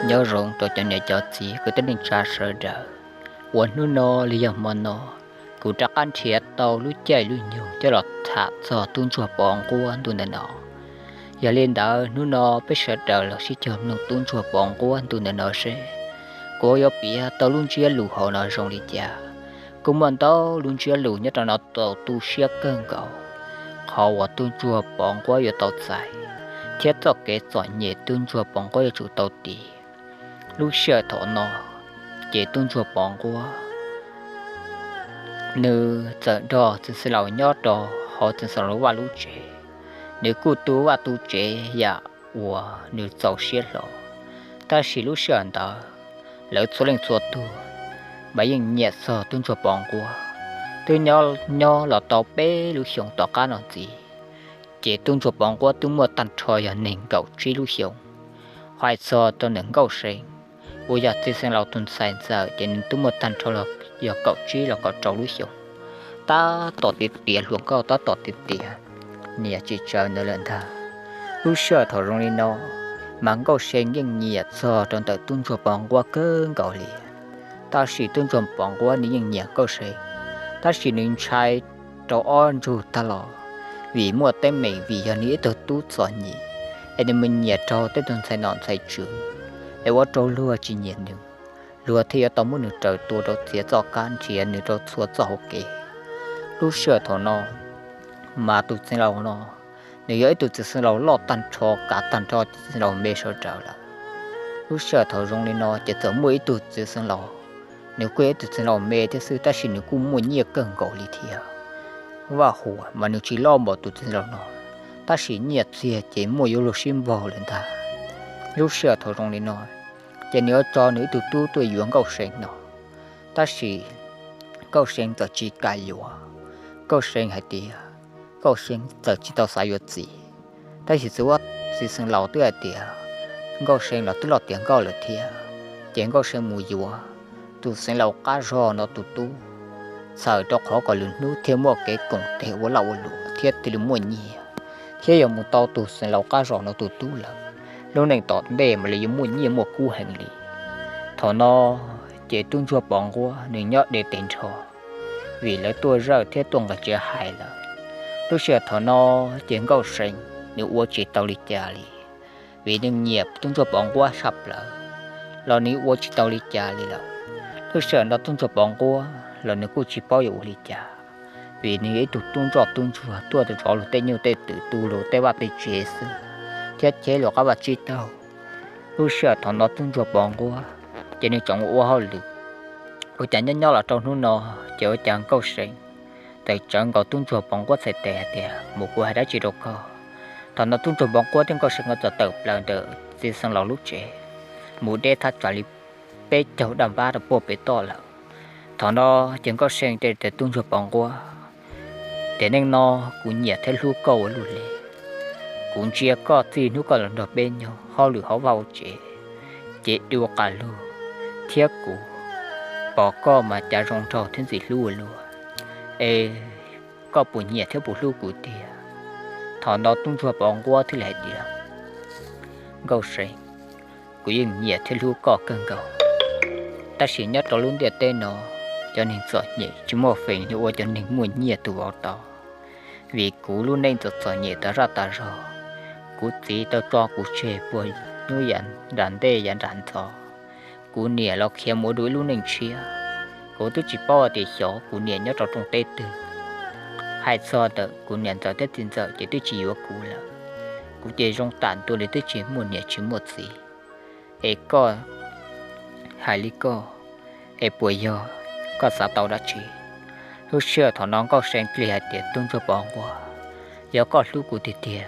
Nyob zoo rau cov niam cov txiv kwv tij neej tsa sawv daws uas hnub no los yog hmo no kuv rov qab nrhiav tau lub caij lub nyoog coj los tham txog tub ntsuag Pov Nquab ntu ntawm no. Yog li ntawd hnub no peb sawv daws los sib cog mloog tub ntsuag Pov Nquab ntu ntawm no seb kuv yuav piav tau lub ntsiab lus hauv no zoo li cas. Kuj muaj ntau lub ntsiab lus nyob rau no tau tu siab kawg nkaus, qhov uas tub ntsuag Pov Nquab yuav tau txais thiab txoj kev txom nyem tub ntsuag Pov Nquab yuav tsum tau tiv. Lub sij hawm thaum no ces tub ntsuag Pov Nquab nws txawm nrog txiv xeev laus nyob rau hauv txiv xeev laus vaj lub tsev. Nws kuj tu vaj tu tsev yam uas nws txaus siab hlo, tab sis lub sij hawm ntawd lawv txhua leej txhua tug mas yeej nyiam txog tub ntsuag Pov Nquab. Twb nyob los tau peb lub xyoos tom qab no ntxiv, ces tub ntsuag Pov Nquab twb muaj tag nrho yog nees nkaum tsib lub xyoos. Hais txog rau nws Nkauj See uas yog txiv xeev laus tus ntxhais ntxawm ces nws twb muaj tag nrho yog kaum tsib los kaum rau lub xyoos. Tab tom tiav tiav hluas nkauj, tab tom tiav tiav niam tsis tsawv ntawd lawm ntag. Lub sij hawm thaum zoo li no mas Nkauj See yeej nyiam txog rau ntawm tub ntsuag Pov Nquab kawg nkaus li. Tab sis tub ntsuag Pov Nquab nws yeej nyiam Nkauj See, tab sis nws ntshai rau ob ntsug tag los, vim muaj teeb meem vim yog nws ib tug tub txom nyem es nws mus nyiam rau tej tug ntxhais nom ntxhais tswv es ua rau luag tsis nyiam nws, luag thiaj yuav tau muab nws raws tua rau txiav txoj kab nrhiav nws rau txhua txoj hauv kev. Lub sij hawm thaum no mas tus txiv laus no nws yog ib tug txiv xeev laus loj tag nrho kav tag nrho txiv xeev laus me sawv daws lawm. Lub sij hawm thaum zoo li no ces txawm muaj ib tug txiv xeev laus, nws kuj yog ib tug txiv laus me thiab xwb tab sis nws kuj muaj nyiaj kawg nkaus li thiab. Vaj huam mas nws tsis loj npaum tus txiv laus no, tab sis nyiaj txiag ces muaj yuav luag sib npaug lawm ntag. Lub sij hawm thaum zoo li no ces nws yuav tso nws ib tug tub tuaj yuav Nkauj See no, tab sis Nkauj See txawm tsis kam yuav. Nkauj See hais tias Nkauj See txawm tsis tau xav yuav txiv, tab sis txiv huab txiv xeev laus twb hais tias Nkauj See los twb loj tiav nkauj lawm thiab, ces Nkauj See mus yuav tus xeev laus qab zog no tus tub, txhawm rau qhov kom lwm hnub thiaj muaj kev koom tes ua laj ua luam thiab thiaj li muaj nyiaj, thiab yog mus tau tus xeev laus qab zog no tus tub lawm, lub neej tom ntej mas li yuav muaj nyiaj muaj kub heev li. Thaum no ces tub ntsuag Pov Nquab nws nyob deb tes nrho, vim lawv tuaj zawj thiab tuaj nqis tsev hais lawm. Lub sij hawm thaum no ces Nkauj See nws ua tsis tau li cas li, vim nws nyiam tub ntsuag Pov Nquab tshaj plaws los nws ua tsis tau li cas li lawm. Lub sij hawm no tub ntsuag Pov Nquab los nws kuj tsis paub yuav ua li cas, vim nws yog ib tug tub ntsoj tub ntsuag tuaj zov luag tej nyuj tej twm, tu luag tej vaj tej tsev xwb, thiab cheb luag qab vaj tsib taug. Lub sij hawm thaum no tub ntsuag Pov Nquab ces nws tseem ua hauj lwm. Ua cas nyob nyob los rau hnub no ces ua cas Nkauj See txawm tsawv nkaus tub ntsuag Pov Nquab txhais tes hais tias, mus kuv hais dab tsi rau koj. Thaum no tub ntsuag Pov Nquab thiab Nkauj See nkawd txawm tawm plaws ntawm txiv xeev laus lub tsev mus deb thaj tsam li peb caug daj npab rau puag pem toj lawm. Thaum no ces Nkauj See tias, tub ntsuag Pov Nquab, tiam neej no kuv nyiam thiab hlub koj ua luaj li. Kuv ntsia koj txij hnub koj los nrog peb nyob hauj lwm hauv vaj hauv tsev, ces dua qas lug, thiab kuv pom koj mas cas zoo nraug thiab ntxim hlub ua luaj. Es koj puas nyiam thiab puas hlub kuv tiag? Thaum no tub ntsuag Pov Nquab thiaj li hais tias, Nkauj See, kuv yeej nyiam thiab hlub koj kawg nkaus, tab sis nyob rau lub ntiaj teb no cov neeg txom nyem tsis muaj feem li ua cov neeg muaj nyiaj tus vauv tau. Vim kuv lub neej txom txom nyem tas zaj tas zog, kuv txiv tau tso kuv tseg puag hnub yav nram ntej yav nram ntxov, kuv niam los khiav mus ua dua ib lub neej tshiab. Kuv twb tsis paub hais tias xyov kuv niam nyob rau rooj teb twg. Hais txog ntawm kuv niam ntxawm thiab txiv ntxawm ces twb tsis yuav kuv lawm. Kuv ces zoo tam ntua li twb tsis muaj niam tsis muaj txiv. Es koj hais li koj, es puas yog koj xav tau dab tsi? Lub sij hawm thaum no Nkauj See thiaj li hais tias, tub ntsuag Pov Nquab, yog koj hlub kuv tiag tiag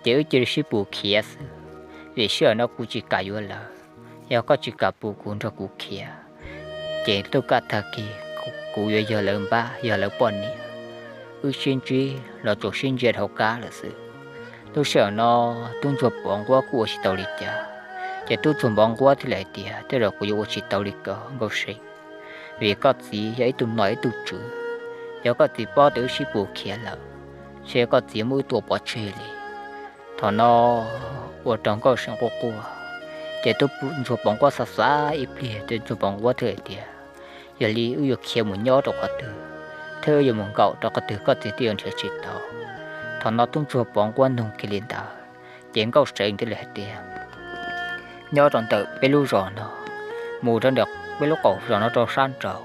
ces wb cia li sib pus khiav xwb, vim sij hawm no kuv tsis kam yuav lawm. Yog koj tsis kam pus kuv nrog kuv khiav, ces tub kaj tag kis kuv yuav yog lawv npab yog lawv poj niam, wb sib ntsib los tsuas sib ntsia dhau kab lawm xwb. Lub sij hawm no tub ntsuag Pov Nquab kuj ua tsis tau li cas, ces tub ntsuag Pov Nquab thiaj li hais tias, tej zaum kuv yuav ua tsis tau li ko Nkauj See, vim koj txiv yog ib tug nom ib tug tswv, yog koj txiv paub tias wb sib pus khiav lawm, ces koj txiv muab wb tua pov tseg li. Thaum no ua rau Nkauj See quaj quaj, Ces tub ntsuag pov nquab xav xav ib pliag, tub ntsuag pov nquab thiaj hais tias, yog li wb yuav khiav mus nyob rau qhov twg thiab wb yuav mus nkaum rau qhov twg koj txiv thiaj yuav nrhiav tsis tau? Thaum no tub ntsuag pov nquab nug kiag li ntawd, ces Nkauj See thiaj li hais tias, nyob rau ntawm peb lub zos no, mus rau ntawm peb lub qaum zos no rau sab nraud,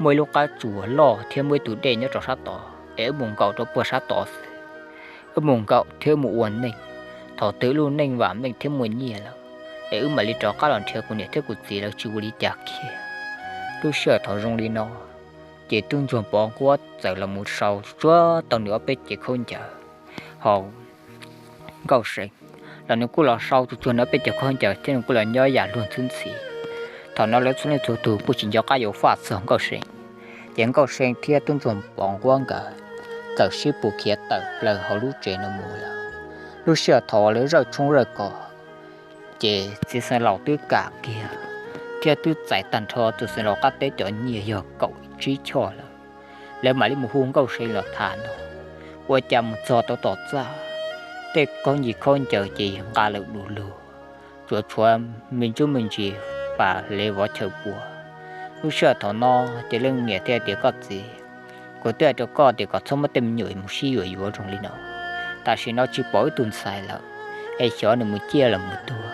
muaj ib lub qab tsuas loj thiab muaj ib tug dej nyob rau sab tod, es wb mus nkaum rau puag sab tod xwb. Wb mus nkaum thiab mus ua neej, thaum twg lub neej vam meej thiab muaj nyiaj lawm, es wb mam li rov qab los nrhiav kuv niam thiab kuv txiv lawv tsis ua li cas kiag. Lub sij hawm thaum zoo li no, ces tub ntsuag pov nquab txawm los mus sau tsuag tau nws ob peb cev khaub ncaws hauv Nkauj See, los nws kuj los sau tsuag tsuag nws ob peb cev khaub ncaws thiab nws kuj los nyob yam luag ntxhi ntxhi. Thaum no lawv txhua leej txhua tus kuj tsis nco qab yuav faj txog Nkauj See, ces Nkauj See thiab tub ntsuag pov nquab nkawd txawm sib pus khiav tawm plaws hauv lub tsev no mus lawm. Lub sij hawm thaum uas lawv zawj tshoob zawj kos, ces txiv xeev laus twb kam kiag thiab twb txais tag nrho tus xeev laus qab teb cov nyiaj yog kaum tsib choj lawm. Lawv mam li mus hu Nkauj See los tham no, ua cas mus txog tau tom txaj, tej khaub ncaws khaub ncaws ces nqa lawm du lug, tsuas tshuav me ntsuj me ntsis pas lev vov chaw pua. Lub sij hawm thaum no, ces leej niam thiaj tias, koj txiv, kuv twb hais rau koj tias kom txhob muab tej me nyuam mus sib yuam yuav zoo li no. Tam sim no tsis pom ib tug ntxhais lawm, es xyov nws mus ciaj los mus tuag.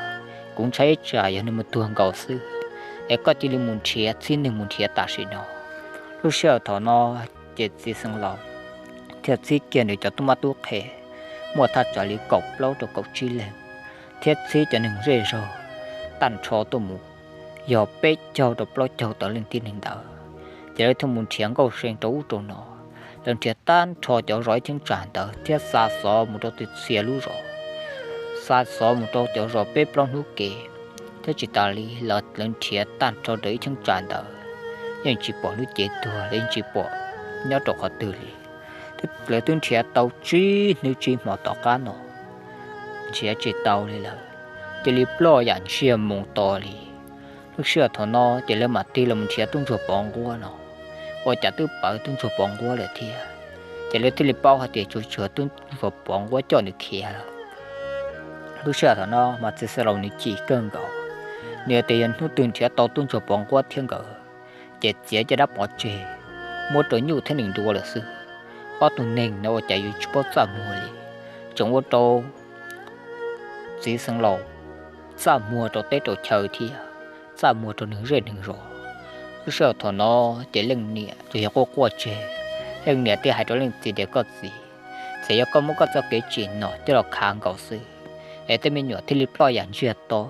Kuv ntshai ib tsam yog nws mus tuag nkaus xwb, es koj cia li mus nrhiav, txib neeg mus nrhiav tam sim no. Lub sij hawm thaum no, ces txiv xeev laus thiaj txib kiag nws cov tub mab tub qhe, muaj thaj tsam li kaum plaub rau kaum tsib leeg, thiab txib cov neeg zej zog tag nrho tuaj mus, yog peb caug rau plaub caug tawm leej tib neeg ntawd. Ces lawv thiaj mus nrhiav Nkauj See rau ub rau no. Lawv nrhiav tag nrho cov zos ib cheeb tsam ntawd thiab xa xov mus rau txhua lub zos, xa xov mus rau cov zos peb plaub hnub ke, thiab tsis tas li los lawv nrhiav tag nrho rau ib cheeb tsam ntawd, yeej tsis pom lub cev tuag, lawv yeej tsis pom nyob rau qhov twg li. Lawv twb nrhiav tau tsib hnub tsib hmo tom qab no, nrhiav tsis tau li lawm, cia li ploj yam ntsiag mus to li. Lub sij hawm thaum no ces lawv mam tig los nrhiav tub ntsuag pov nquab no, ua cas twb pom tub ntsuag pov nquab lawm thiab. Ces lawv thiaj li paub hais tias tsuas tshuav tub ntsuag pov nquab coj nws khiav lawm. Lub sij hawm thaum no mas txiv xeev laus nws chim kawg nkaus, nws tias yog hnub twg nrhiav tau tub ntsuag pov nquab thiab nkawd, ces txiav caj dab pov tseg, muab rau nyuj thiab nees nrua lawm xwb. Ob tug neeg no ua cas yuav tsis paub txaj muag li, tseem ua rau txiv xeev laus txaj muag rau teb rau chaw thiab txaj muag rau neeg zej neeg zos. Lub sij hawm thaum no ces leej niam tsuas yog quaj quaj tseg. Leej niam thiaj hais rau leej txiv tias, koj txiv, txawm yog koj muab koj txoj kev tsim no coj los khav nkaus xwb, es tej me nyuam thiaj li ploj yam ntsiag to,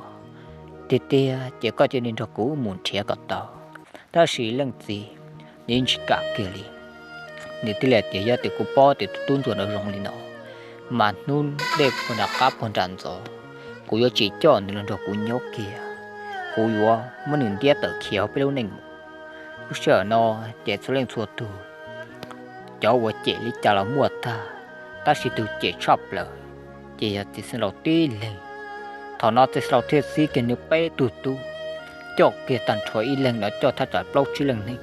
tiag tiag ces koj cia li nrog kuv mus nrhiav kom tau. Tab sis leej txiv nws yeej tsis kam kiag li. Nws thiaj li tias, yog tias kuv paub tias tus tub ntsuag no zoo li no, mas hnub dej puag nram qab puag nram ntxov, kuv yuav tsis coj nws los nrog kuv nyob kiag, kuv yuav muab nws ntiab tawm khiav peb lub neej mus. Lub sij hawm no ces txhua leej txhua tug, cov uas cem li cas los muaj tag, tab sis tus cem tshaj plaws ces yog txiv xeev laus tib leeg. Thaum no txiv xeev laus thiaj txib kiag nws peb tug tub, coj kiag tag nrho ib leeg no coj thaj tsam plaub tsib leeg neeg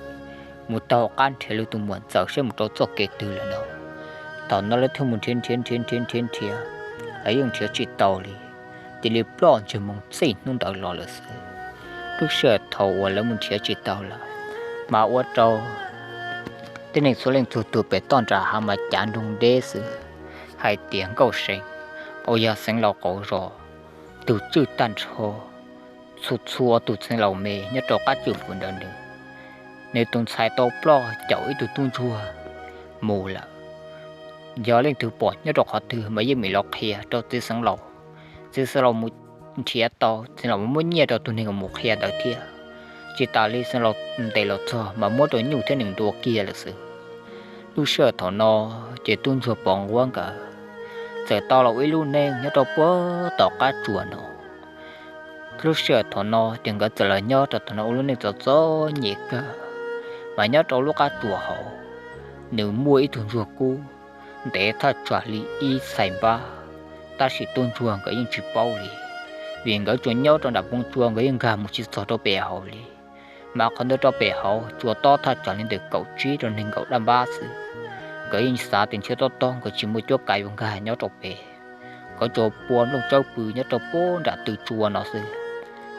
mus taug qab nrhiav lawv tus muam ntxawm saib mus rau txoj kev twg lawm no. Thaum no lawv thiaj mus nrhiav nrhiav nrhiav nrhiav nrhiav nrhiav, lawv yeej nrhiav tsis tau li, cia li ploj ntsiag mus txij hnub ntawd los lawm xwb. Lub sij hawm thaum uas lawv mus nrhiav tsis tau lawm, mas ua rau tib neeg txhua leej txhua tus pem toj nram hav mas cav nroog deb xwb, hais tias Nkauj See uas yog xeev laus qaum zos, tus tswj tag nrho txhua txhua tus xeev laus me nyob rau qab tswj fwm ntawd nws, nws tus ntxhais tau ploj caum ib tug tub ntsuag mus lawm. Yog leej twg pom nyob rau qhov twg mas yeej meem los qhia rau txiv xeev laus. Txiv xeev laus mus nrhiav tau, txiv laus muab nyiaj rau tus neeg uas mus qhia ntawd thiab. Tsis tas li xeev laus ntes los txog mas muab rau nyuj thiab nees nrua kiag lawm xwb. Lub sij hawm thaum no ces tub ntsuag pov nquab nkawd txawm tau los ua ib lub neej nyob rau puag tom qab tsuas no. Lub sij hawm thaum no ces nkawd txawm los nyob rau thaum no ua lub neej txom txom nyem kawg, mas nyob rau lub qab tsuas hauv, nws muaj ib tug ntsuag kub ntev thaj tsam li ib txhais npab, tab sis tub ntsuag nkawd yeej tsis paub li, vim nkawd tsuas nyob rau nram npoo tsua, nkawd yeej nkag mus tsis txog rau pem hauv li. Mas qhov ntawd rau pem hauv tsua tob thaj tsam li ntawm kaum tsib rau nees nkaum daj npab xwb. Nkawd yeej xav tias ntshe tob tob nkawd tsis muaj cuab kav yuav nkag nyob rau pem, nkawd tsuas pua nplooj tsawb pw nyob rau puag nram tw tsua no xwb.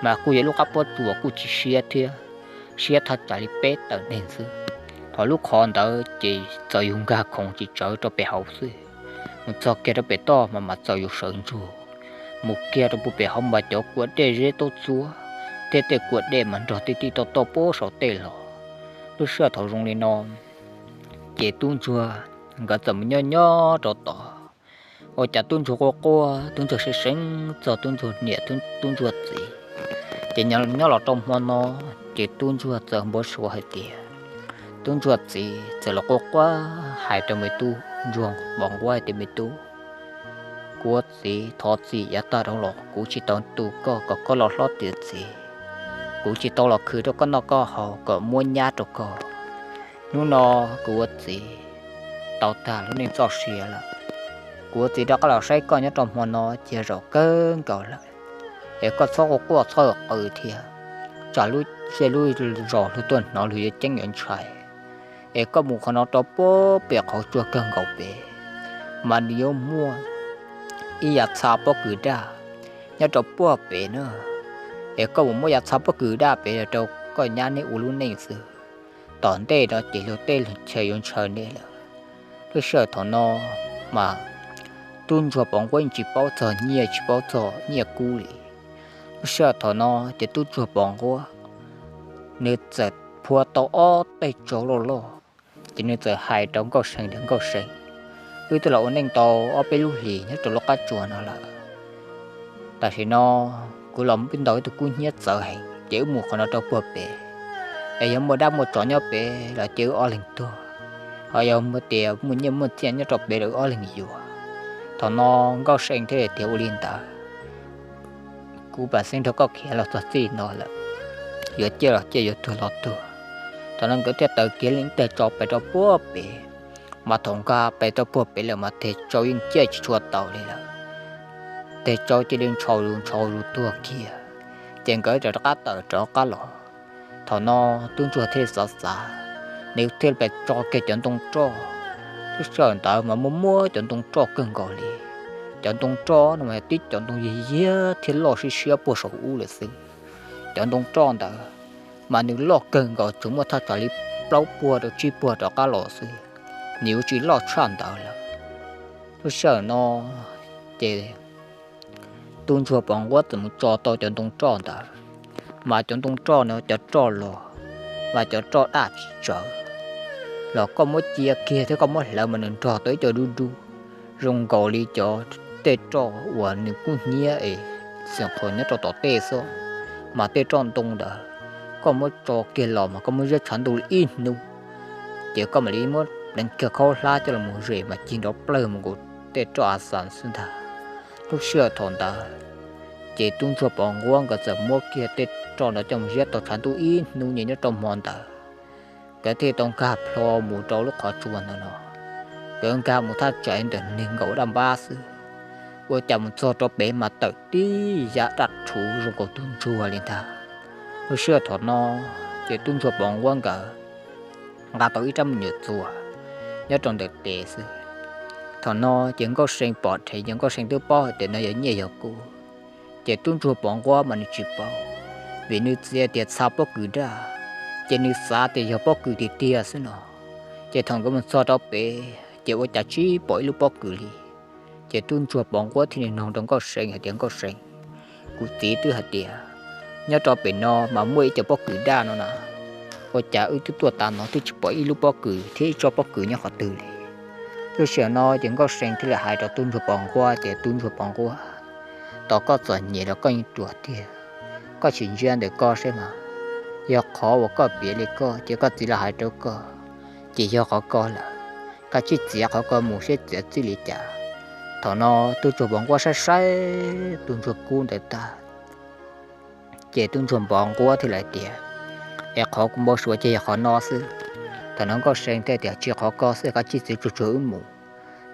mas kuj yog lub qab pob tsuas kuj tsis siab thiab, siab thaj tsam li peb tawm neeg xwb. Ho lub qhov ntawd ces txawm yus nkag khoov tsis tsawv rau pem hauv xwb, mus txog kiag rau pem toj mas mas txawm yus sawv ntsuag, mus kiag rau puag pem hauv mas cov kua dej zeb tub txuab thiab tej kua dej mas nrog tij tij toj toj puag saum tej los. Lub sij hawm thaum zoo li no ces tub ntsuag nkawd txawm mus nyob nyob rau tod, ua cas tub ntsuag quaj quaj, tub ntsuag seev seev txog tub ntsuag niam tub ntsuag txiv. Ces nyob los rau hmo no ces tub ntsuag txawm npau suav hais tias, tub ntsuag txiv txawm los quaj quaj hais rau me tub ntsuag pos nquab hais tias, me tub, kuv ua txiv thov txim yav tag dhau los kuv tsis tau tu koj kom koj los hlob tiav txiv, kuv tsis tau los khwv rau koj noj koj haus kom muab nyab rau koj. Hnub no kuv ua txiv tau tag lub neej txoj sia lawm, kuv ua txiv rov qab los saib koj nyob rau hmo no cia zaum kawg nkaus lawm, es koj txhob quaj quaj txhob qw thiab, tsam lub zej lub zos luag tuaj hnov luag yuav ceeb yuav ntshai. Es koj mus qhov no rau puag pem qhov tsua kawg nkaus pem, mas nws yuav muaj ib yav txha pob kws daj nyob rau puag pem na. Es koj mus muab yav txha pob kws daj pem los rau koj nyab neb ua lub neej xwb, tom ntej no ces luag tej chaw yuav ntshaw neb lawm. Lub sij hawm thaum no mas tub ntsuag pov nquab yeej tsis paub txog nyiaj tsis paub txog nyiaj kub li. Lub sij hawm thaum no ces tub ntsuag pov nquab nws txawm phua tau ob teg tsau loj loj, ces nws txawm hais rau Nkauj See tias, Nkauj See, wb twb los ua neej tau ob peb lub hlis nyob rau lub qab tsua no lawm. Tam sim no kuv los pib ntaus ib tug kub hnyiab txawv heev, ces wb mus qhov no rau puag pem, es yog muaj dab muaj tsov nyob pem los cia wb ob leeg tuag, ho yog tias muaj nyiaj muaj txiaj nyob rau pem los wb ob leeg yuav. Thaum no Nkauj See thiaj tias, ua li ntawd kuv pam xeeb nrog koj khiav los txog txij no lawm, yuav ciaj los ciaj yuav tuag los tuag. Thaum no nkawd thiaj taws kiag ib teg tsau pes rau puag pem, mas thaum nkag pes rau puag pem lawm mas teg tsau yeej ciaj tsis tshua taus li lawm, teg tsau cia li ntshau zus ntshau zus tuag kiag, ces nkawd rov qab tawm rov qab los. Thaum no tub ntsuag thiaj xav xav, nws thiaj pes tso kiag cov ntoo roj. Lub sij hawm ntawd mas muaj muab cov ntoo roj kawg nkaus li, cov ntoo roj no mas tib cov ntoo yig yiag thiab loj siab siab puag saum ub lawm xwb. Cov ntoo roj ntawd mas nws loj kawg nkaus tsuas muaj thaj tsam li plaub puag rau tsib puag rov qab los xwb, nws yuav tsis loj tshaj ntawd lawm. Lub sij hawm no ces tub ntsuag pov nquab txawm mus tso tau cov ntoo roj ntawd, mas cov ntoo roj no cov roj los, mas cov roj daj tsis tsawv, los koj muab cia kiag thiab koj muab hlawv mas nws nrog tau ib co dub dub, zoo nkaus li cov tej roj uas nws kub hnyiab es xeem qhuas nyob rau tom tej xwb. Mas tej roj ntoo ntawd koj muab tso kiag los mas koj muab ziab tshav ntuj li ib hnub, ces koj mam li muab pleev kiag khaub hlab coj los zes mas cig nrov plawg mus nkaus tej roj a xas xwb ntag. Lub sij hawm thaum ntawd ces tub ntsuag pov nquab nkawd txawm muab kiag tej roj no coj mus ziab tau tshav ntuj ib hnub nyias nyob rau hmo ntawd, nkawd thiaj tau nkag plho mus rau lub qhov tsua ntawd no. Nkawd nkag mus thaj tsam ntawm nees nkaum daj npab xwb, ua cas mus txog rau pem mas tawm tib yav daj rhuv zoo nkaus tus ntsuag li ntag. Lub sij hawm thaum no ces tub ntsuag pov nquab nkawd nqa tau ib rab me nyuam txuas nyob rau ntawm tes xwb. Thaum no ces Nkauj See pom dheev ces Nkauj See twb paub hais tias no yog nyiaj yog kub, ces tub ntsuag pov nquab mas nws tsis paub, vim nws txiav tias txha pob kws daj, ces nws xav tias yog pob kws tiag tiag xwb no. Ces thaum nkawd mus txog rau pem ces ua cas tsis pom ib lub pob kws li. Ces tub ntsuag pov nquab thiaj li nug rau Nkauj See hais tias, Nkauj See, kuv txiv twb hais tias nyob rau pem no mas muaj ib co pob kws daj no na, ua cas wb twb tuaj tas no twb tsis pom ib lub pob kws thiab ib tsob pob kws nyob qhov twg li. Lub sij hawm no ces Nkauj See thiaj li hais rau tub ntsuag pov nquab tias, tub ntsuag pov nquab, tos koj txom nyem los koj yeej ruam tiag, koj sim ntsia ntawm koj seb mas, yog qhov uas koj piav li koj ces koj txiv los hais rau koj, ces yog qhov ko lawm, koj cia li txiav qhov ko mus seb txiav txij li cas. Thaum no tub ntsuag pov nquab saib saib tus ntsuag kub ntawd tag, ces tub ntsuag pov nquab thiaj li tias, es qhov kuv npau suav ces yog qhov no xwb. Thaum no Nkauj See thiaj tias, tsis qhov ko xwb, koj cia li txiav tsuag tsuag wb mus.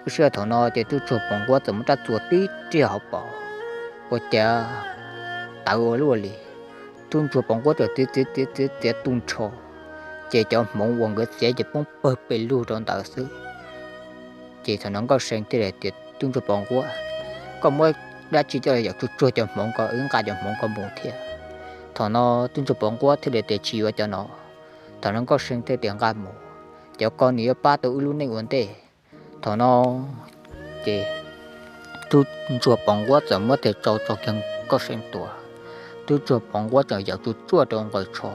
Lub sij hawm thaum no ces tub ntsuag pov nquab txawm muab rab txuas tib riag hauv paus, ua cas tawv ua luaj li. Tub ntsuag pov nquab txawm txiav txiav txiav txiav txiav tu nrho, ces cov hmoov uas nkawd txiav ces poob pawg pes lug rau ntawd xwb. Ces thaum no Nkauj See thiaj li tias, tub ntsuag pov nquab, koj muab dab tsi coj los yaum tsuag tsuag cov hmoov ko, wb nqa cov hmoov ko mus thiab. Thaum no tub ntsuag Pov Nquab thiaj li tias tsis yuav cov no. Thaum no Nkauj See thiaj tias nqa mus, cov ko nws yuav pab tau wb lub neej ua ntej. Thaum no ces tub ntsuag Pov Nquab txawm muab tes tsau tso kiag Nkauj See tuas. Tub ntsuag Pov Nquab tseem yaum tsuj tsuaj rau nqaws tsho,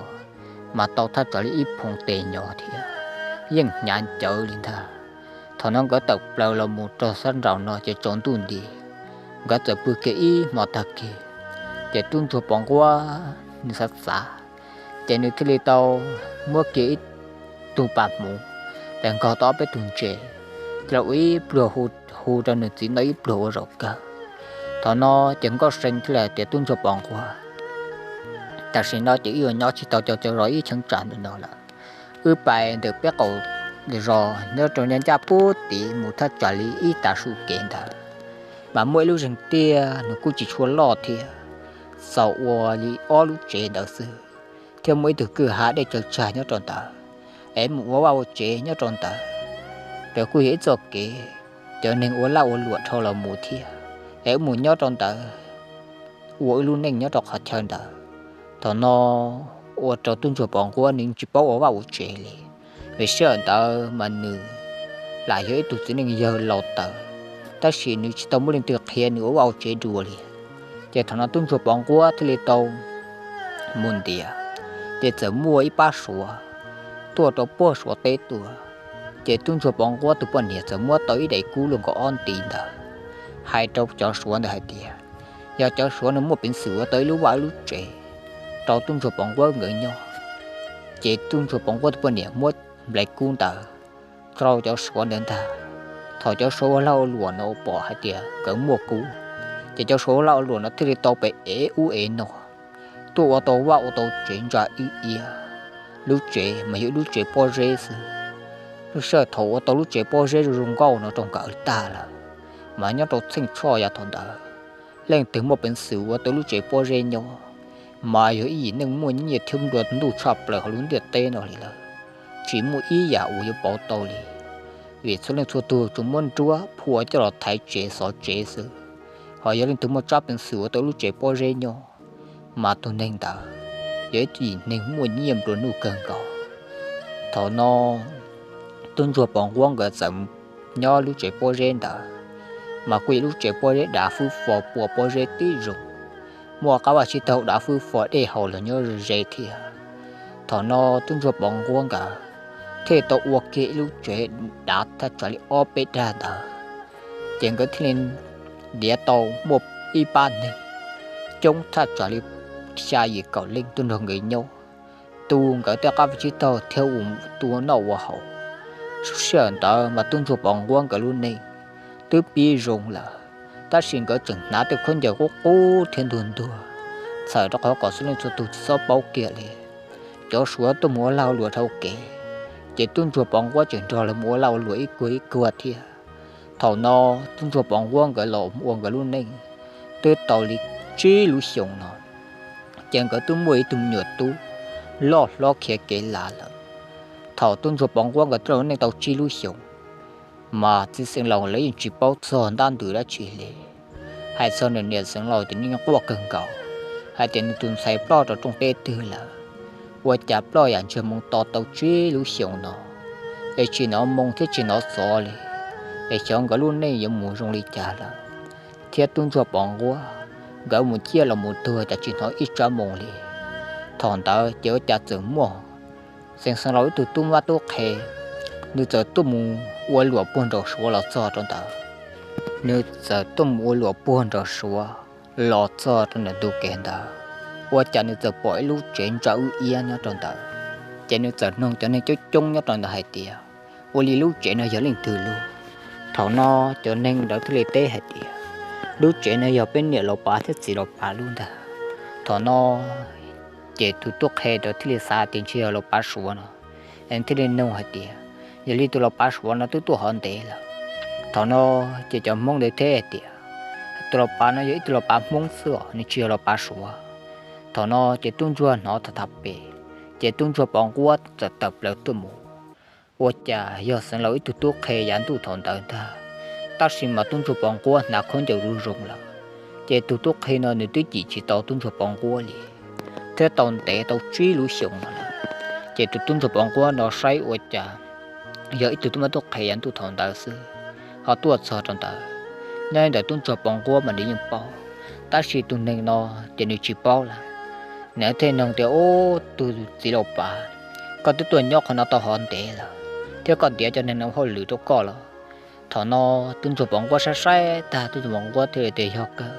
mas tau thaj tsam li ib phoov tes nyob thiab, yeej hnyav ncawv li ntag. Thaum no nkawd tawm plaws los mus rau sab nraum no ces tsaus ntuj nti, nkawd txawm pw kiag ib hmo tag kis, ces tub ntsuag Pov Nquab nws xav xav, ces nws thiaj li tau muab kiag ib tug pas hmuv, ces nkag tau ob peb tug ntses, los ua ib pluag hu rau nws txiv noj ib pluag ua zaum kawg. Thaum no ces Nkauj See thiaj li hais tias tub ntsuag Pov Nquab, tam sim no ces wb yuav nyob tsis tau cov cov zos ib cheeb tsam ntawm no lawm. Wb pais ntawm peb qaum zos nyob rau ncaj ncaj pub tim mus thaj tsam li ib tav su kev ntawd, mas muaj ib lub zeeg tiaj nws kuj tsis tshua loj thiab, txaus ua li ob lub tsev ntawd xwb, thiab muaj ib tug kwj ha dej tsaws tsag nyob rau ntawd, es mus ua vaj ua tsev nyob rau ntawd. Ntawd kuj yog ib txoj kev cov neeg ua laj ua luam dhau los mus thiab, es wb mus nyob rau ntawd ua wb lub neej nyob rau qhov chaw ntawd. Thaum no ua rau tub ntsuag Pov Nquab nws tsis paub ua vaj ua tsev li, vim sij hawm ntawd mas nws lam yog ib tug txiv neej yawg laus tawv, tab sis nws tsis tau muaj leej twg qhia nws ua vaj ua tsev dua li. Ces thaum no tub ntsuag Pov Nquab thiaj li tau mus ntiav, ces txawm muaj ib pab Suav tuaj rau puag Suav teb tuaj. Ces tub ntsuag Pov Nquab tus poj niam txawm muab tau ib daim kub luaj nkaus ob ntiv ntawd, hais rau cov Suav ntawd hais tias yog cov Suav no muaj peev xwm ua tau ib lub vaj ib lub tsev rau tub ntsuag Pov Nquab nkawd nyob, ces tub ntsuag Pov Nquab tus poj niam muab nplais kub ntawd rau cov Suav ntawd ntag. Thaum cov Suav ua lag ua luam no pom hais tias nkawd muaj kub, ces cov Suav ua lag ua luam no thiaj li tau pem ev ub ev no tuaj ua tau vaj ua tau tsev ntsa ib iab. Lub tsev mas yog ib lub tsev pob zeb xwb. Lub sij hawm thaum ua tau lub tsev pob zeb zoo zoo nkauj no rau nkawd tag lawm, mas nyob rau Txheej Tshoj yav thaum ntawd, leej twg muaj peev xwm ua tau lub tsev pob zeb nyob, mas yog ib yim neeg muaj nyiaj thiab nplua ntuj tshaj plaws hauv lub ntiaj teb no li lawm. Tsis muaj ib yam uas yuav pauv tau li, vim txhua leej txhua tug tsuas muab nruab phua coj los thaiv tsev xov tsev xwb. Ho yog leej twg muaj tsab peev xwm ua tau lub tsev pob zeb nyob, mas tus neeg ntawd yog ib yim neeg muaj nyiaj nplua nuj kawg nkaus. Thaum no tub ntsuag Pov Nquab nkawd txawm nyob lub tsev pob zeb ntawd, mas kuj yog lub tsev pob zeb dav fwb fo pua pob zeb tib zoo, muaj qab vaj tsib taug dav fwb fo dej haus los nyob ze thiab. Thaum no tub ntsuag Pov Nquab nkawd thiaj tau ua kiag ib lub tsev dav thaj tsam li ob peb dag ntawd, ces nkawd thiaj li ntiav tau muaj ib pab neeg coob thaj tsam li xya yim kaum leej tuaj nrog nkawd nyob, tu nkawd tej qab vaj tsib taug thiab ua, tu ua noj ua haus. Sij hawm ntawd mas tub ntsuag Pov Nquab nkawd lub neej twb pib zoo lawm, tab sis nkawd tseem hnav tej khaub ncaws qub qub thiab ntuag ntuag, txhawm rau qhov kom txhua leej txhua tus tsis txhob paub kiag li. Cov Suav tuaj mus ua lag ua luam dhau kev, ces tub ntsuag Pov Nquab tseem nrog lawv mus ua lag ua luam ib kuag ib kuag thiab. Thaum no tub ntsuag Pov Nquab nkawd los ua nkawd lub neej twb tau li tsib lub xyoos no, ces nkawd twb muaj ib tug me nyuam tub loj hlob khiav kev lav lawm. Thaum tub ntsuag Pov Nquab nkawd twb ua neej tau tsib lub xyoos, mas txiv xeev laus lawv yeej tsis paub txog ntab ntws dab tsi li. Hais txog nws niam xeev laus ces nws yeej quaj kawg nkaus, hais tias nws tus ntxhais ploj rau rooj teb twg lawm, ua cas ploj yam ntsiag moo to tau tsib lub xyoos no, es tsis hnov moo thiab tsis hnov xov li, es xyov nkawd lub neej yuav mus zoo li cas lawm. Thiab tub ntsuag Pov Nquab nkawd mus ciaj los mus tuag cas tsis hnov ib tsab moo li. Thaum ntawd ces ua cas txawm muaj xeev xeev laus ib tug tub mab tub qhe, nws txawm tuaj mus ua luam puag nraum Suav los txog rau ntawd. Nws txawm tuaj mus ua luam puag nraum Suav los txog rau ntawm ntug kev ntawd, ua cas nws txawm pom ib lub tsev ntsa wb iab nyob rau ntawd. Ces nws txawm noog cov neeg coob coob nyob rau ntawd hais tias, ua li lub tsev no yog leej twg lub? Thaum no cov neeg ntawd thiaj li teb hais tias, lub tsev no yog peb niam laus pav thiab txiv laus pav lub ntag. Thaum no ces tus tub qhe ntawd thiaj li xav tias ntshe yog laus pav Suav no, es thiaj li noog hais tias, yog li tus laus pav Suav no twb tuaj hov ntev lawm? Thaum no ces cov Hmoob ntawd teb hais tias, tus laus pav no yog ib tug laus pav Hmoob xwb os, nws tsis yog laus pav Suav. Thaum no ces tub ntsuag hnov tham tham pem, ces tub ntsuag Pov Nquab txawm tawm plaws tuaj mus. Ua cas yog xeev laus ib tug tub qhe yav ntuj thaum ntawd ntag, tab sis mas tub ntsuag Pov Nquab hnav khaub ncaws zoo zoo lawm, ces tus tub qhe no nws twb cim tsis tau tub ntsuag Pov Nquab li. thiab tau ntev tau tsib lub xyoos no lawm. Ces tus tub ntsuag pov nquab no saib ua cas yog ib tug tub mab tub qhe yav ntuj thaum ntawd xwb ho tuaj txog rau ntawd. Nyob li ntawm tub ntsuag pov nquab mas nws yeej paub, tab sis tus neeg no ces nws tsis paub lawm. Nws thiaj nug tias, Ub, tus txiv laus pav, koj twb tuaj nyob qhov no tau hov ntev lawm, thiab koj ntiav cov neeg no hauj lwm rau koj los? Thaum no tub ntsuag pov nquab saib saib tag, tub ntsuag pov nquab thiaj li tias, Yog kawg,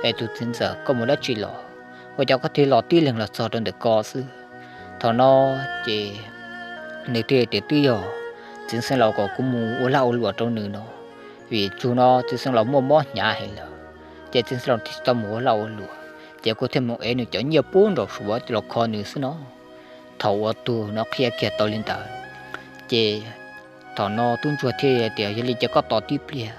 es tus txiv ntxawm, koj mus dab tsi los? Ua cas koj thiaj los tib leeg los txog rau ntawm ko xwb? Thaum no ces nws thiaj li tias, Twb yog txiv xeev laus kom kuv mus ua lag ua luam rau nws no, vim tsug no txiv xeev laus muaj mob hnyav heev lawm, ces txiv xeev laus thiaj tsis tau mus ua lag ua luam, ces kuv thiaj mus ev nws cov nyiaj puag nraum suav coj los kho nws xwb no. Thaum uas tus no qhia kiag tau li ntawd, ces thaum no tub ntsuag thiaj tias, Yog li ces koj tos tib pliag.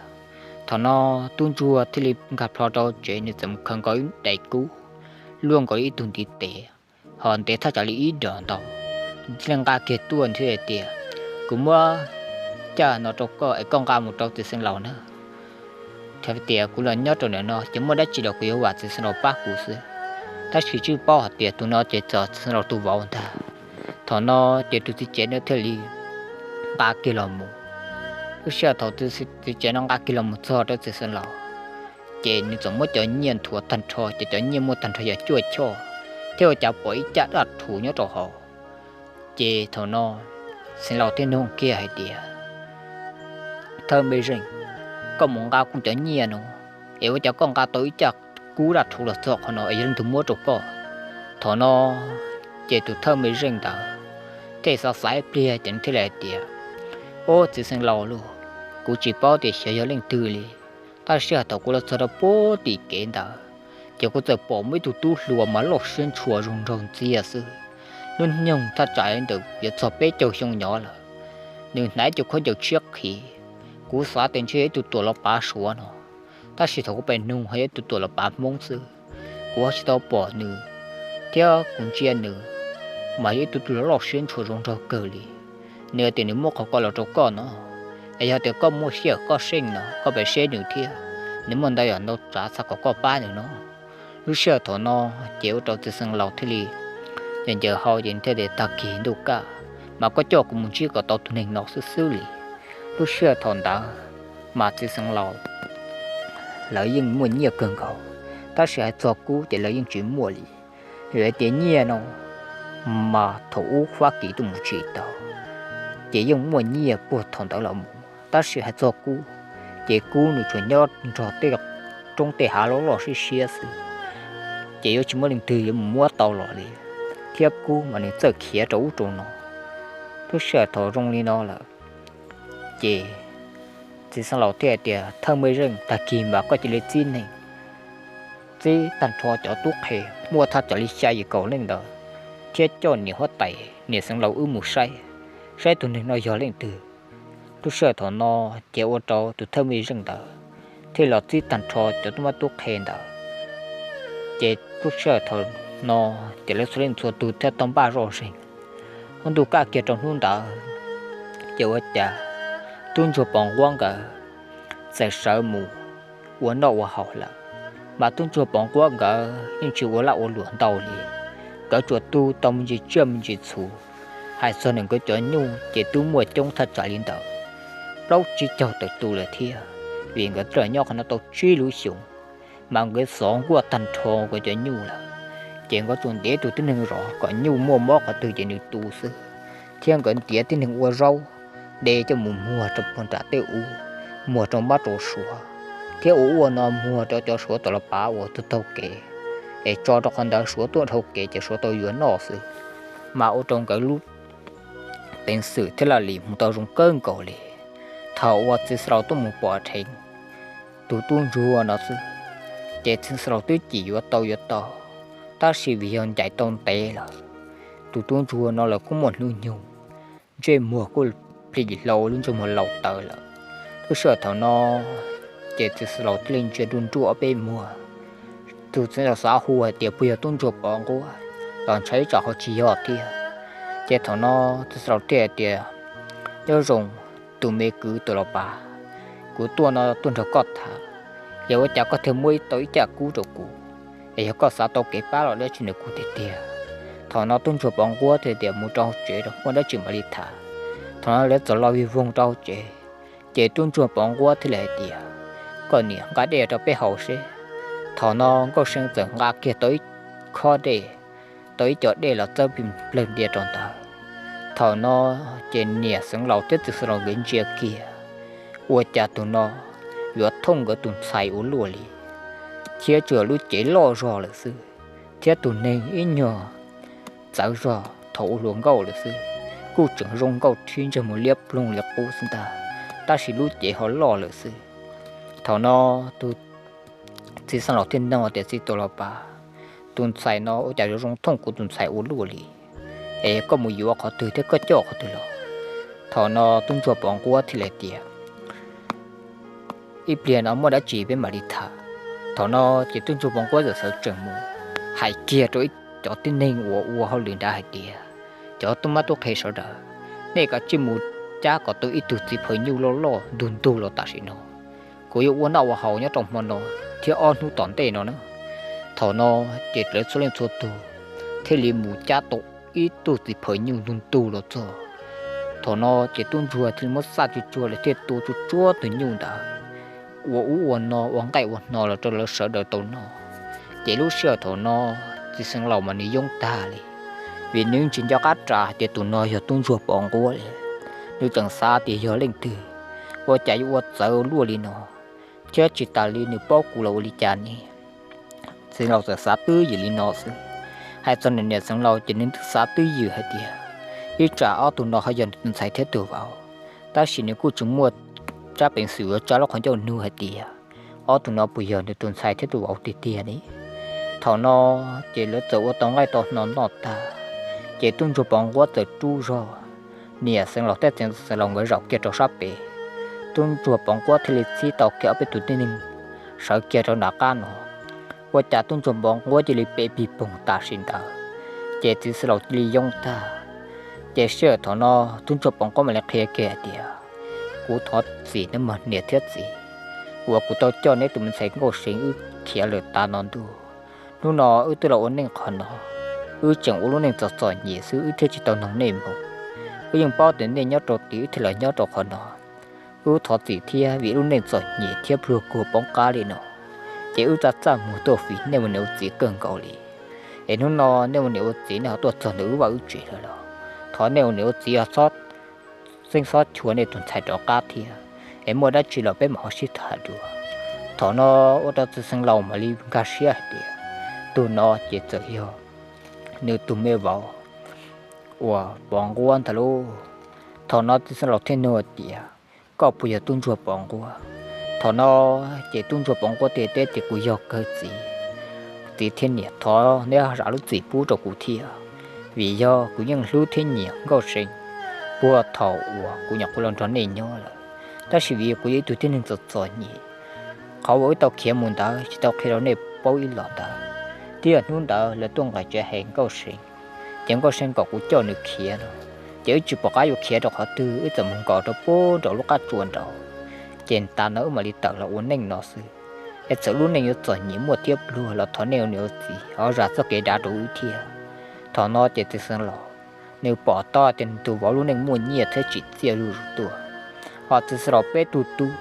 Thaum no tub ntsuag thiaj li nkag plho rau tsev, nws txawm mus khaws nkaus ib daim kub, luaj nkaus li ib tug ntiv tes, ho ntev thaj tsam li ib dom ntau, thiaj li nqa kiag tuaj thiaj tias, Kuv muab caj no rau koj es koj nqa mus rau txiv xeev laus na. Thiab tias, Kuv los nyob rau ntawm no ces muaj dab tsi los kuv yuav vam txiv xeev laus pab kuv xwb. Tab sis tsis paub hais tias tus no ces txog txiv xeev laus tus vauv ntag. Thaum no ces tus txiv tsev no thiaj li nqa kiag los mus. Lub sij hawm thaum tus txiv tsev no nqa kiag los mus txog rau txiv xeev laus, ces nws txawm muab cov nyiaj nthuav tag nrho, ces cov nyiaj muaj tag nrho yog cuaj choj, thiab ua cas pom ib caj dab rhuv nyob rau hauv. Ces thaum no xeev laus thiaj nug kiag hais tias, Thawj mej zeej, koj mus nqa kuv cov nyiaj no, es ua cas koj nqa tau ib caj kub dab rhuv los txog qhov no es yog leej twg muab rau koj? Thaum no ces tus thawj mej zeej ntawd thiaj xav xav ib pliag ces nws thiaj li hais tias, Ob, txiv xeev laus lauj, kuv tsis paub tias xyov yog leej twg li, tab sis sij hawm thaum kuv los txog rau puag tim kev ntawd, ces kuv txawm pom muaj ib tug tub hluas mas loj siab ntshua zoo nraug ntxiag xwb. Hnub nyoog thaj tsam li ntawm yuav txog peb caug xyoo nyob lawm. Nws hnav ib co khaub ncaws tshiab qhiv, kuv xav tias ntshe yog ib tug tuam los pav suav no, tab sis thaum kuv pais nug ho yog ib tug tuam los pav Hmoob xwb. Kuv ho tsis tau pom nws, thiab kuv ntsia nws mas yog ib tug tub hluas loj siab ntshua zoo nraug kawg li. Nws hais tias nws muab qhov ko los rau koj no, es yog tias koj muaj sij hawm koj seej no koj pais seb nws thiab, nws muaj ntau yam ntau tsav xav kom koj pab nws no. Lub sij hawm thaum no ces ua rau txiv xeev laus thiaj li ncaws ncaws hau ces thiaj tias, Tag kis ntuj kaj, mas koj coj kuv mus ntsib kom tau tus neeg no xwb xwb li. Lub sij hawm thaum ntawd mas txiv xeev laus lawv yeej muaj nyiaj kawg nkaus, tab sis hais txog kub ces lawv yeej tsis muaj li. Vim hais tias nyiaj no mas thaum ub Fab Kis tuaj mus tsim tau, ces yeej muaj nyiaj puag thaum ntawd los mus, tab sis hais txog kub, ces kub nws tsuas nyob nrog tej roob tej hav loj loj siab siab xwb, ces yuav tsis muaj leej twg yuav mus muab tau los li, thiab kub mas nws txawj khiav rau ub rau no. Lub sij hawm thaum zoo li no lawm, ces txiv xeev laus thiaj hais tias, Thawj mej zeej, tag kis mas koj cia li txib neeg, txib tag nrho cov tub qhe muaj thaj tsam li xya yim kaum leej ntawd, thiab coj niam huab tais niam xeev laus wb mus saib, saib tus neeg no yog leej twg. Lub sij hawm thaum no ces ua rau tus thawj mej zeej ntawd thiaj los txib tag nrho cov tub mab tub qhe ntawd. Ces lub sij hawm thaum no ces lawv txhua leej txhua tus thiaj tau npaj zoj zeeg. Hnub ntuj kaj kiag rau hnub ntawd, ces ua cas tub ntsuag pov nquab nkawd txawm sawv mus ua noj ua haus lawm. Mas tub ntsuag pov nquab nkawd yeej tsis ua laj ua luam ntau li, nkawd tsuas tu tau me ntsis tsiaj me ntsis txhu. Hais txog nkawd cov nyuj ces twb muaj coob thaj tsam li ntawm plaub tsib caug tawm tus lawm thiab, vim nkawd twb los nyob qhov no tau tsib lub xyoos. Mas nkawd xov nkuaj tag nrho nkawd cov nyuj lawm, ces nkawd tsuas ntiav tus tib neeg zov kom nyuj muaj mob qhov twg ces nws tu xwb, thiab nkawd ntiav tib neeg ua zaub de coj mus muag rau puag nram tej ub, muag rau mab rau suav, thiab ua ua no muag rau cov suav tuam los pav uas tuag taug kev, es tso rau qhov ntawd suav tuaj dhau kev ces suav tau yuav noj xwb. Mas ua rau nkawd lub peev xwm thiaj li mus tau zoo kawg nkaus li. Thaum uas txiv xeev laus tuaj mus pom dheev tus tub ntsuag no xwb, ces txiv xeev laus twb cim yuav tau yuav tau, tab sis vim yog ncaim tau ntev lawm, tus tub ntsuag no los kuj muaj hnub nyoog, ntsej muag kuj plhis hlau lub ntsej muag laus tawv lawm. Lub sij hawm thaum no ces txiv xeev laus thiaj li ntsia nruj nruj ob peb muag. Tus txiv xeev laus xav hu hais tias puas yog tub ntsuag pov nquab, los ntshai tsam ho tsis yog thiab. Ces thaum no txiv xeev laus thiaj hais tias, Nyob zoo tus me kwv tuam los pav, kuv tuaj no tuaj nrog koj tham, yog ua cas koj thiaj muab tau ib caj kub rau kuv? es yog koj xav tau kev pab los dab tsi nws kuj tiag tiag. Thaum no tub ntsuag Pov Nquab thiaj tias mus rau hauv tsev rau muaj dab tsi mam li tham. Thaum no lawv txawm los vij voog rau hauv tsev, ces tub ntsuag Pov Nquab thiaj li hais tias, koj niam, nqa dej rau peb haus seb. Thaum no Nkauj See txawm nqa kiag tau ib khob dej, tau ib co dej los txawb plig nplawg ntia rau ntawd. Thaum no ces niam Xeev Laus thiab txiv Xeev Laus nkawd ntsia kiag, ua cas tus no yuav thooj nkawd tus ntxhais ua luaj li, thiab tsuas lub cev loj zog lawm xwb, thiab tus neeg ib nyuag txawv zog thaum ua hluas nkauj lawm xwb, kuj tseem zoo nkauj rhib ntsej muag liab ploog li qub xwb ntag, tab sis lub cev ho loj lawm xwb. Thaum no tus txiv Xeev Laus thiaj nug tias, txiv Tuam Los Pav, tus ntxhais no ua cas yuav zoo thooj kuv tus ntxhais ua luaj li, es koj mus yuav qhov twg thiab koj coj qhov twg los? Thaum no tub ntsuag Pov Nquab thiaj li tias, ib pliag no muaj dab tsi peb mam li tham. Thaum no ces tub ntsuag Pov Nquab txawm sawv tsees mus hais kiag rau cov tib neeg uas ua hauj lwm nrad hais tias, cov tub mab tub qhe sawv daws, nej kav tsij mus cab kom tau ib tug txiv phaws nyuj loj loj ntug ntug los tam sim no. Kuv yuav ua noj ua haus nyob rau hmo no thiab ob hnub tom ntej no na. Thaum no ces lawv txhua leej txhua tus thiaj li mus cab tau ib tug txiv phaws nyuj ntug ntug los txog. Thaum no ces tub ntsuag thiaj li muab xaj tsuag tsuag lawm thiaj tua tsuag tsuag tus nyuj ntawd, ua ub ua no ua nqaij ua hno los rau lawv sawv daws tau noj. Ces lub sij hawm thaum no txiv Xeev Laus mas nws yoob tag li, vim nws tsis nco qab ras hais tias tus no yog tub ntsuag Pov Nquab li. Nws tseem xav tias yog leej twg, ua cas yuav ua txawv luaj li no, thiab tsis tas li nws paub kuv los ua li cas ne. Xeev Laus txawm xav twb ywm li no xwb. Hais txog niam Xeev Laus ces nws twb xav twb ywm hais tias, ib tsam ob tug no ho yog nws tus ntxhais thiab tus vauv, tab sis nws kuj tsis muaj tsab peev xwm yuav tsa lub qhov ncauj nug hais tias ob tug no puas yog nws tus ntxhais thiab tus vauv tiag tiag li. Thaum no ces lawv txawm ua tau nqaij tau hno noj tag, ces tub ntsuag Pov Nquab txawm rub zog niam Xeev Laus thiab txiv Xeev Laus nkawd zaum kiag rau sab pem. Tub ntsuag Pov Nquab thiaj li txib tau kiag ob peb tus tib neeg sawv kiag rau nram qab no. Ua cas tub ntsuag Pov Nquab cia li pe pig poog tam sim ntawd, ces txiv Xeev Laus cia li yoob tag. Ces sij hawm thaum no tub ntsuag Pov Nquab mam li qhia kiag hais tias, kuv thov txim nawb mog niam thiab txiv, uas kuv tau coj neb tus me ntxhais Nkauj See wb khiav lawm tas no ntuj. Hnub no wb twb los ua neej qhov no, wb tseem ua lub neej txom txom nyem xwb wb thiaj tsis tau noog nej mus. Wb yeej paub tias nej nyob rau tid wb thiaj los nyob rau qhov no. Wb thov txim thiab vim lub neej txom nyem thiab pluag kuag poob qab li no, ces wb txaj txaj muag tuaj fim nej ua niam ua txiv kawg nkaus li. Es hnub no nej ua niam ua txiv nej ho tuaj txog ntawm wb vaj wb tsev lawm los thov nej ua niam ua txiv txhob xeeb xob chua nej tus ntxhais rov qab thiab, es muaj dab tsi los peb mam ho sib tham dua. Thaum no ua rau txiv Xeev Laus mam li nkag siab hais tias, tus no ces txawm yog nws tus me vauv uas Pov Nquab ntag lauj. Thaum no txiv Xeev Laus thiaj nug tias, koj puas yog tub ntsuag Pov Nquab? Thaum no ces tub ntsuag Pov Nquab thiaj teb tias, kuv yog kawg txiv. Txiv thiab niam, thov neb zam lub txim pub rau kuv thiab, vim yog kuv yeej hlub thiab nyiam Nkauj See puag thaum uas kuv nyuam qhuav los nrog nej nyob lawm. Tab sis vim kuv yog ib tug tib neeg txom txom nyem, qhov uas wb tau khiav mus ntawd tsis tau qhia rau nej paub ib los ntawd. Thiab hnub ntawd lawv tuaj nqis tsev hais Nkauj See, ces Nkauj See kom kuv coj nws khiav no, ces wb tsis pom qab yuav khiav rau qhov twg, wb txawm mus nkaum rau puag nraum lub qab tsua nraud, ces tas no wb mam li tawm los ua neej no xwb. Es txawm lub neej yuav txom nyem muaj thiab pluag los thov nej ua niam ua txiv ho zam txoj kev dav rau wb thiab. Thaum no ces txiv Xeev Laus nws pom tau tias nws tus vauv lub neej muaj nyiaj thiab tsim txiaj zuj zus tuaj, ho txiv Xeev Laus peb tug tub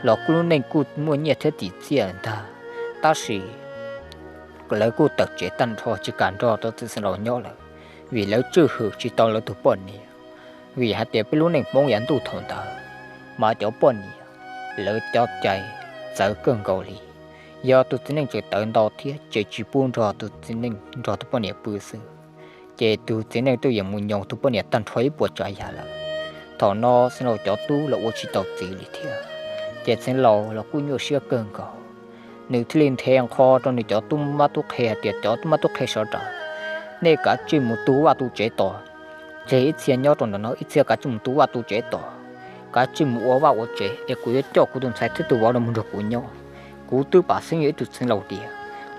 los kuj lub neej kuj muaj nyiaj thiab tsim txiaj ntag, tab sis lawv kuj tawm tsev tag nrho tsis kam nrog rau txiv Xeev Laus nyob lawm, vim lawv tswj hwm tsis tau lawv tus poj niam. Vim hais tias peb lub neej Hmoob yav ntuj thaum ntawd mas cov poj niam lawv cov cai txawv kawg nkaus li. Yog tus txiv neej tseem tawv ntau thiab ces tsis pub nrog tus txiv neej nrog tus poj niam pw xwb, ces tus txiv neej twb yuav mus nyoos tus poj niam tag nrho ib puas tsav yam lawm. Thaum no Xeev Laus cov tub los ua tsis tau txiv li thiab, ces Xeev Laus los kuj nyuaj siab kawg nkaus. Nws thiaj li nthe nqho rau nws cov tub mab tub qhe hais tias, cov tub mab tub qhe sawv daws, nej kav tsij mus tu vaj tu tsev tos, tseg ib txhia nyob rau ntawm no, ib txhia kav tsij mus tu vaj tu tsev tos, kav tsij mus ua vaj ua tsev es kuv yuav coj kuv tus ntxhais thiab tus vauv no mus nrog kuv nyob. Kuv twb pam xeeb yog ib tug Xeev Laus tiag,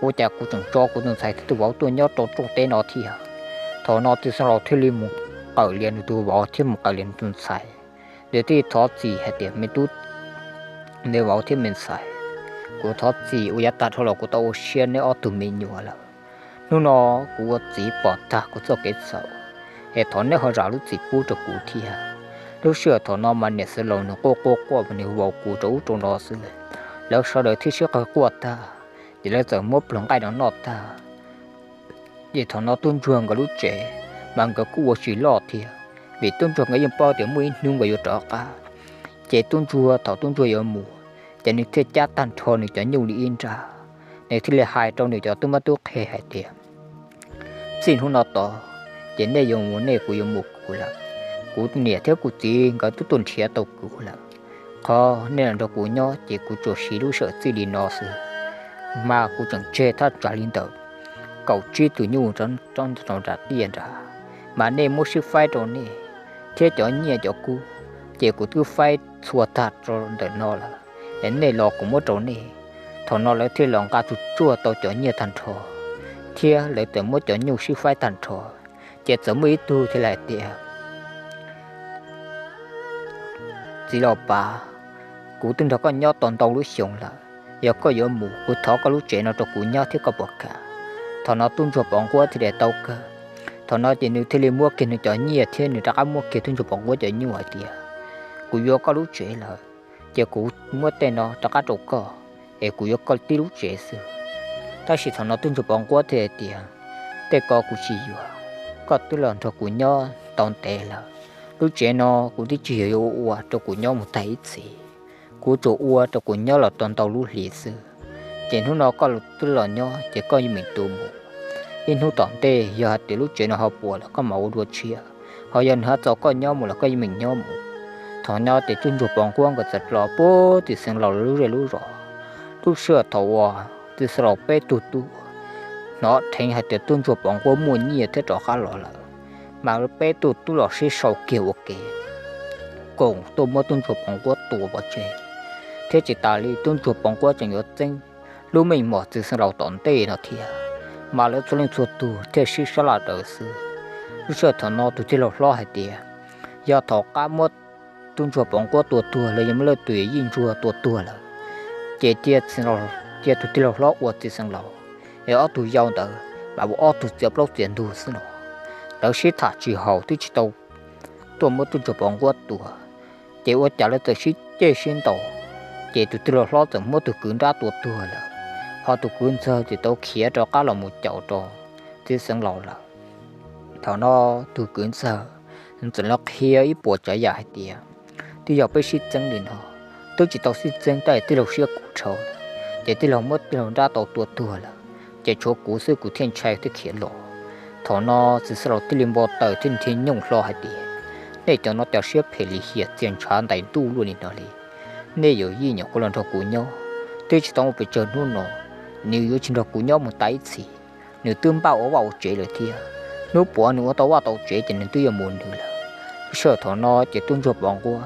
ua cas kuv tseem tso kuv tus ntxhais thiab tus vauv tuaj nyob rau rooj teb no thiab? Thaum no txiv Xeev Laus thiaj li mus qawm lias nws tus vauv thiab mus qawm lias nws tus ntxhais. Nws thiaj thov txim hais tias, me tub, me vauv thiab me ntxhais, Kuv thov txim uas yav tag dhau los kuv tau ua siab neb ob tug me nyuam lawm. Hnub no kuv ua txiv pom tag kuv txoj kev txhaum, es thov neb ho zam lub txim pub rau kuv thiab. Lub sij hawm thaum no mas niam Xeev Laus nws quaj quaj quaj mas nws vau kuv rau ub rau no xwb. Lawv sawv daws thiaj sib qawg quaj tag, ces lawv txawm muab pluas nqaij no noj tag. Ces thaum no tub ntsuag nkawd lub tsev mas nkawd kuj ua tsis loj thiab, vim tub ntsuag nkawd yeej paub tias muaj ib hnub nkawd yuav rov qab. Ces tub ntsuag, thaum tub ntsuag yuav mus, ces nws thiaj cab tag nrho nws cov nyuj li ib nrab. Nws thiaj li hais rau nws cov tub mab tub qhe hais tias, txij hnub no tod, ces nej yuav mus nej, kuv yuav mus kuv lawm. Kuv niam thiab kuv txiv nkawd twb tuaj nrhiav tau kuv lawm. Qhov nej los nrog kuv nyob ces kuv tsuas siv lub sij hawm txij li no xwb, mas kuv tseem tseg thaj tsam li ntawm kaum tsib tus nyuj rau nram tiaj nrad, mas nej muab sib faib rau nej, thiab cov nyiaj cov kub, ces kuv twb faib txhua tag rau ntawm no lawm. Es nej los kuv muab rau nej. Thaum no lawv thiaj los nqa tsuj tsuaj tau cov nyiaj tag nrho, thiab lawv txawm muab cov nyuj sib faib tag nrho. Ces txawm muaj ib tug thiaj li hais tias, txiv Laus Pav, kuv twb nrog koj nyob tau ntau lub xyoo lawm, yog koj yuav mus kuv thov koj lub tsev no rau kuv nyob thiab koj puas kam? Thaum no tub ntsuag Pov Nquab thiaj li tau kawg. Thaum no ces nws thiaj li muab kiag nws cov nyiaj thiab nws rov qab muab kiag tub ntsuag Pov Nquab cov nyuj hais tias, kuv yuav koj lub tsev lawm, ces kuv muab tej no rov qab rau koj, es kuv yuav koj tib lub tsev xwb. Tab sis thaum no tub ntsuag Pov Nquab thiaj hais tias, tej ko kuv tsis yuav, koj twb los nrog kuv nyob tau ntev lawm, lub tsev no kuv twb tsis yog yuav ua rau kuv nyob mus tag ib txhis, kuv tsuas ua rau kuv nyob los tau ntau lub hlis xwb. Ces hnub no koj twb los nyob ces koj yeej meem tu mus, ib hnub tom ntej yog hais tias lub tsev no ho puas los koj mam ua dua tshiab, ho yog nws ho txaus koj nyob mus los koj yeej meem nyob mus. Thaum no ces tub ntsuag Pov Nquab nkawd txawm los puag txiv xeev laus lub zej lub zos. Lub sij hawm thaum uas txiv xeev laus peb tug tub hnov dheev hais tias tub ntsuag Pov Nquab muaj nyiaj thiab rov qab los lawm, mas peb tug tub los sib sau kiag ua ke koom tuaj muab tub ntsuag Pov Nquab tua pov tseg, thiab tsis tas li tub ntsuag Pov Nquab tseem yuav txeeb lub meej mom txiv xeev laus tom ntej no thiab, mas lawv txhua leej txhua tug thiaj sib sab laj daws xwb. Lub sij hawm thaum no tus tij laug hlob hais tias, yog thaum qab muab tub ntsuag Pov Nquab tua tuag los yog muab leej twg yij ntsuag tua tuag lawm, ces cia tus tij laug hlob ua txiv xeev laus, es ob tug yau ntawd mas ua ob tug txiav plaub txiav ntug xwb no. Lawv sib tham tsis haum twb tsis tau tuaj muab tub ntsuag Pov Nquab tua, ces ua cas lawv txawm sib ceg sib ntaus, ces tus tij laug hlob txawm muab tus kwv nrab tua tuag lawm, ho tus kwv ntxawg ces tau khiav rov qab los mus caum rau txiv xeev laus lawm. Thaum no tus kwv ntxawg txawm los qhia ib puas tsav yam hais tias, twb yog peb sib txeeb li no, twb tsis tau sib txeeb tab sis tij laug siab kuv dhau, ces tij laug muab tij laug nrab tau tua tuag lawm, ces tshuav kuv xwb kuv thiaj ntshai thiaj khiav los. Thaum no txiv xeev laus thiaj li npau taws thiab nws thiaj nyooj hlo hais tias, nej cov no cov siab phem lim hiam txias ntshav ntais ntuj luaj li no li. Nej yuav yij nyuam qhuav los nrog kuv nyob, twb tsis tau ua pes tsawg hnub no, nws yuav tsis nrog kuv nyob mus tas ib txhis. Nws twb npaj ua vaj ua tsev lawm thiab, hnub puav nws ua tau vaj tau tsev ces nws twb yuav mus nws lawm. Lub sij hawm thaum no ces tub ntsuag Pov Nquab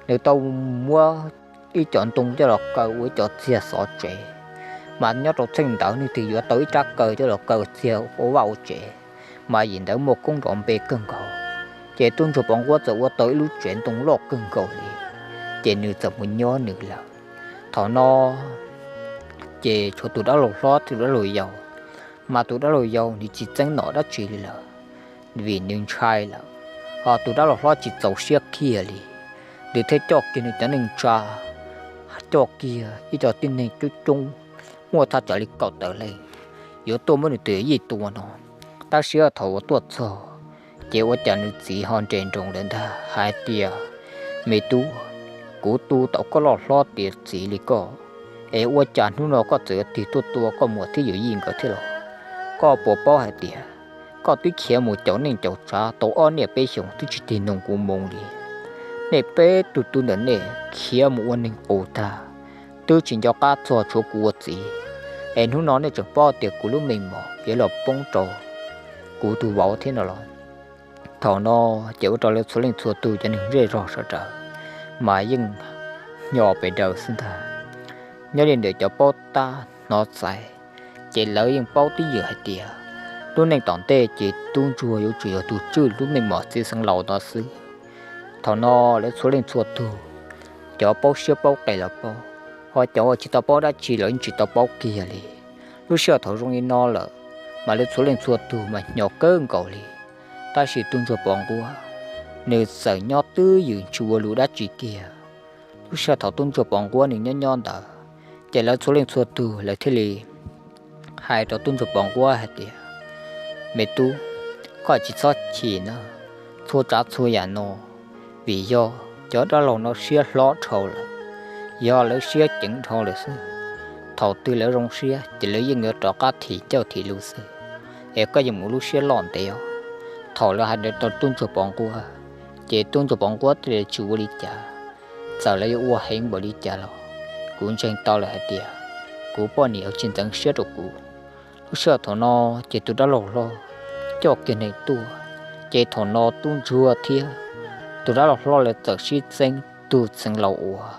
nws tau muab ib co ntoo coj los kaw ua ib co txiag xov tsev, mas nyob rau txheej ntawd nws twb yuav tau ib rab kaw coj los kaw txiag ua vaj ua tsev, mas yim ntawd muaj koob nrov npe kawg nkaus. Ces tub ntsuag Pov Nquab txawm ua tau ib lub tsev ntoo loj kawg nkaus li, ces nws txawm mus nyob nws lawm. Thaum no ces tshuav tus dab laug hlob thiab tus dab laug yau, mas tus dab laug yau nws tsis txeeb nom dab tsi li lawm, vim nws ntshai lawm, ho tus dab laug hlob tsis txaus siab kiag li, nws thiaj coj kiag nws cov neej tsa, coj kiag ib co tib neeg coob coob, muaj thaj tsam li kaum tawm leej, yuav tuaj muab nws tus yij tua no. Tab sis thaum uas tuaj txog, ces ua cas nws txiv ho nres nroos lawm ntag hais tias, me tub, kuv tu tau koj loj hlob tiav txiv li koj, es ua cas hnub no koj txawm yuav tig tuaj tua koj muam thiab yawm yij nkawd thiab los? Koj puas paub hais tias koj twb khiav mus caum neej caum tsav tau ob niaj peb xyoos twb tsis tig nug kuv moo li? Nej peb tug tub ntawm nej khiav mus ua neeg qus tag, twb tsis nco qab txog tshuav kuv ua txiv, es hnub no nej tseem paub tias kuv lub meej mom yuav los poob rau kuv tus vauv thiab no los? Thaum no ces ua rau lawv txhua leej txhua tug cov neeg zej zog sawv daws mas yeej hnyo pes daws xwb ntag. Nyob li ntawm cov paub tab hnov txais, ces lawv yeej paub tib ywm hais tias lub neej tom ntej ces tub ntsuag yuav tsum yog tus tswj lub meej mom txiv xeev laus no xwb. Thaum no lawv txhua leej txhua tug, cov paub siab paub qes los paub, Ho cov uas tsis tau paub dab tsi los yeej tsis tau paub kiag li. Lub sij hawm thaum zoo li no lawm, mas lawv txhua leej txhua tus mas hnyos kawg nkaus li. Tab sis tub ntsuag Pov Nquab, nws txawm nyob twj ywm tsis ua lus dab tsi kiag. Lub sij hawm thaum tub ntsuag Pov Nquab nws nyob nyob ntawd, ces lawv txhua leej txhua tus lawv thiaj li hais rau tub ntsuag Pov Nquab hais tias, Me tub, koj tsis txhob chim na, txhua tsav txhua yam no vim yog cov dab laug no siab hlob dhau lawm. Yog lawv siab ceev dhau lawm xwb, thaum twg lawv zoo siab ces lawv yeej yuav rov qab thim ncauj thim lus xwb, es koj yuav mus lub siab loj ntev os. Thaum lawv hais ntawd rau tub ntsuag Pov Nquab, ces tub ntsuag Pov Nquab thiaj li tsis ua li cas. Txawm lawv yuav ua heev npaum li cas los kuv ntseeg tau lawm hais tias kuv poj niam tsis ntxeev siab rau kuv. Lub sij hawm thaum no ces tus dab laug hlob coj kiag neeg tuaj, ces thaum no tub ntsuag thiab tus dab laug hlob lawv txawm sib txeeb tus xeev laus uas,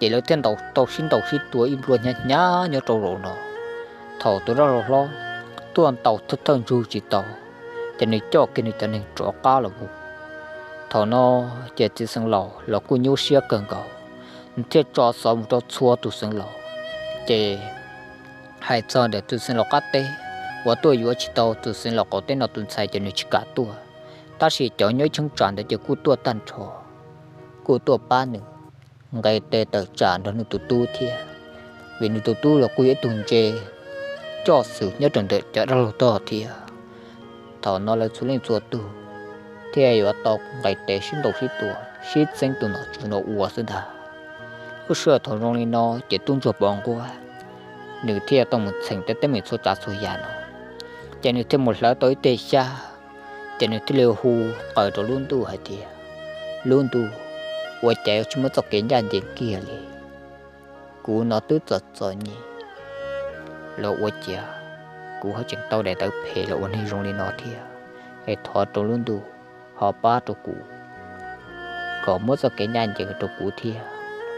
ces lawv thiaj tau sib ntaus sib tua ib nplua hnyav hnyav nyob rau zaum no. Thaum tus dab laug hlob tuaj ntaus thawj thawj ntsug tsis tau, ces nws coj kiag nws cov neeg rov qab los mus. Thaum no ces txiv xeev laus los kuj nyuaj siab kawg nkaus, nws thiaj tso xov mus rau txhua tus xeev laus, ces hais txog ntawm tus xeev laus qab teb uas tuaj yuav tsis tau tus xeev laus qaum teb no tus ntxhais ces nws tsis kam tuaj. Tab sis cov nyob ib cheeb tsam ntawd ces kuj tuaj tag nrho, kuj tuaj pab nws nqis tes tawm tsam nrog nws tus tub thiab, vim nws tus tub los kuj yog ib tug ntse coj xwm nyob rau ntawm cov dab laug tog thiab. Thaum no lawv txhua leej txhua tus thiaj yuav tau nqis tes sib ntaus sib tua sib txeeb tus nom tswv no ua xwb ntag. Lub sij hawm thaum zoo li no ces tub ntsuag Pov Nquab nws thiaj tau mus txheem tej teeb meem txhua tsav txhua yam no, ces nws thiaj mus hlawv tau ib teg xyab, ces nws thiaj li hu qw rau lub ntuj hais tias, Lub ntuj, ua cas yuav tsis muaj txoj kev ncaj ncees kiag li? Kuv no twb txom txom nyem los ua cas kuv ho tseem tau daim tawv phem los ua neeg zoo li no thiab? Es thov rau lub ntuj ho pab rau kuv, kom muab txoj kev ncaj ncees rau kuv thiab.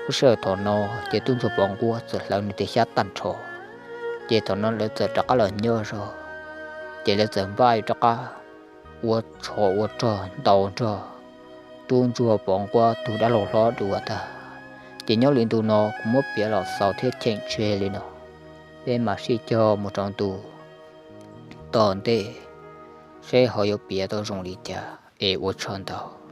Lub sij hawm thaum no ces tub ntsuag Pov Nquab txawm hlawv nws teg xyab tag nrho, ces thaum no lawv txawm rov qab los nyob zog, ces lawv txawm npaj rov qab ua tsov ua rog ntaus nrog tub ntsuag Pov Nquab tus dab laug hlob dua ntag. Ces nyob li ntu no kuv muab piav los xaus thiab cheem tseg li no, peb mam sib cog mus rau ntu tom ntej seb ho yuav piav tau zoo li cas es ua tsaug ntau.